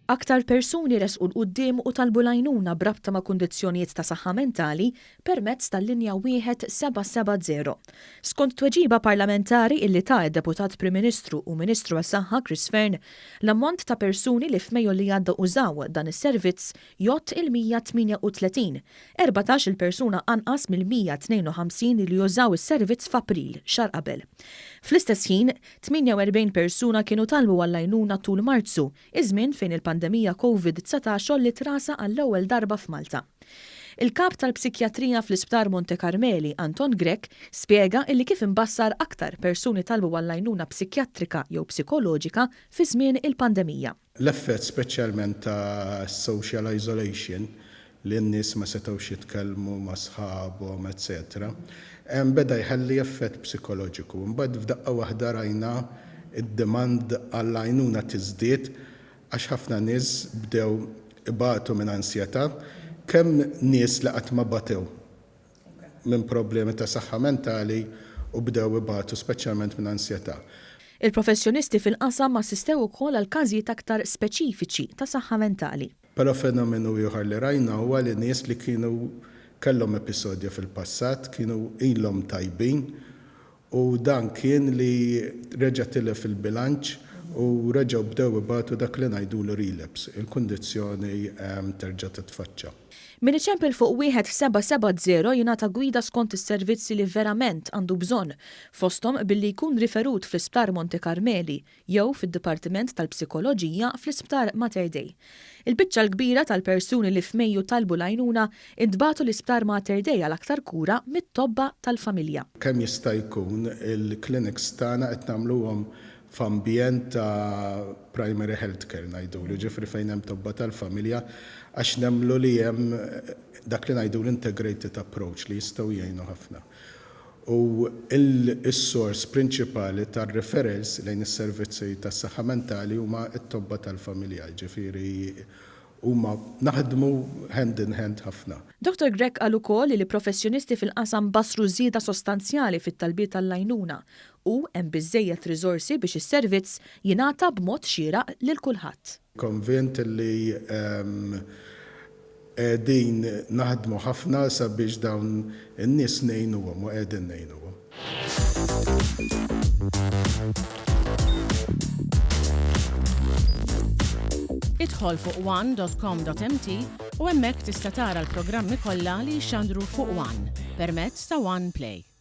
Aktar persuni resqu 'l quddiem u talbu l-għajnuna b'rabta ma' kundizzjonijiet ta' saħħa mentali permezz tal-linja 1770. Skont tweġiba parlamentari illi ta d-Deputat Prim Ministru u Ministru għas-Saħħa Chris Fearne, l-ammont ta' persuni li f'Mejju li għadda użaw dan is-servizz jgħodd il-138, 14 il-persuna anqas mill-152 li użaw is-servizz f'April, xahar qabel. Fl-istess ħin, 48 persuna kienu talbu għall-għajnuna tul Marzu, iż-żmien fejn il-pandemija Covid 19 għolliet rasha għall-ewwel darba f'Malta. Il-Kap tal-Psikjatrija fl-Isptar Monte Carmeli, Anton Grech, spjega illi kif imbassar aktar persuni talbu għall-għajnuna psikjatrika jew psikoloġika fi żmien il-pandemija. L-effett speċjalment ta' social isolation, li n-nies ma setgħux jitkellmu ma' sħabhom etc. Beda jħalli effett psikoloġiku. Imbagħad f'daqqa waħda rajna d-demand għall-għajnuna tiżdied għax ħafna nies bdew ibatu minn ansjetà, kemm nies li qatt ma batew minn problemi ta' saħħa mentali u bdew ibatu speċjalment minn ansjetà. Il-professjonisti fil-qasam assistew ukoll għal każijiet aktar speċifiċi ta' saħħa mentali. Però fenomenu ieħor li rajna huwa li nies li kienu kellhom episodja fil-passat kienu ilhom tajbin u dan kien li reġa' tilef il-bilanċ u reġgħu bdew ibatu dak li ngħidulu relapse, il-kundizzjoni terġa' titfaċċa. Min iċempel fuq 1770 jingħata gwida skont is-servizzi li verament għandu bżonn, fosthom billi jkun riferut fl-Isptar Monte Carmeli jew fid-Dipartiment tal-Psikoloġija fl-Isptar Mater Dei. Il-biċċa l-kbira tal-persuni li f'Mejju talbu l-għajnuna intbagħtu l-Isptar Mater Dei għal aktar kura mit-tobba tal-familja. Kemm jista' jkun il-clinics tagħna qed nagħmluhom f'ambjent ta' primary health care ngħidulu, jiġifieri fejn hemm tobba tal-familja għax nemmnu li hemm dak li ngħidulu integrated approach li jistgħu jgħinu ħafna. U s-sors prinċipali tar-referrals lejn is-servizzi tas-saħħa mentali huma t-tobba tal-familja, jiġifieri huma naħdmu hand in hand ħafna. Dottor Grech qal ukoll li professjonisti fil-qasam bassru żieda sostanzjali fit-talbiet għall-għajnuna u hemm biżżejjed riżorsi biex is-servizz jingħata b'mod xieraq lil kulħadd. Konvint li Qegħdin naħdmu ħafna sabiex dawn in-nies ngħinuhom u qegħdin ngħinuhom. Idħol fuq one dot com dot mt u hemmhekk tista' tara l-programmi kollha li jixxandru fuq one permezz ta' One Play.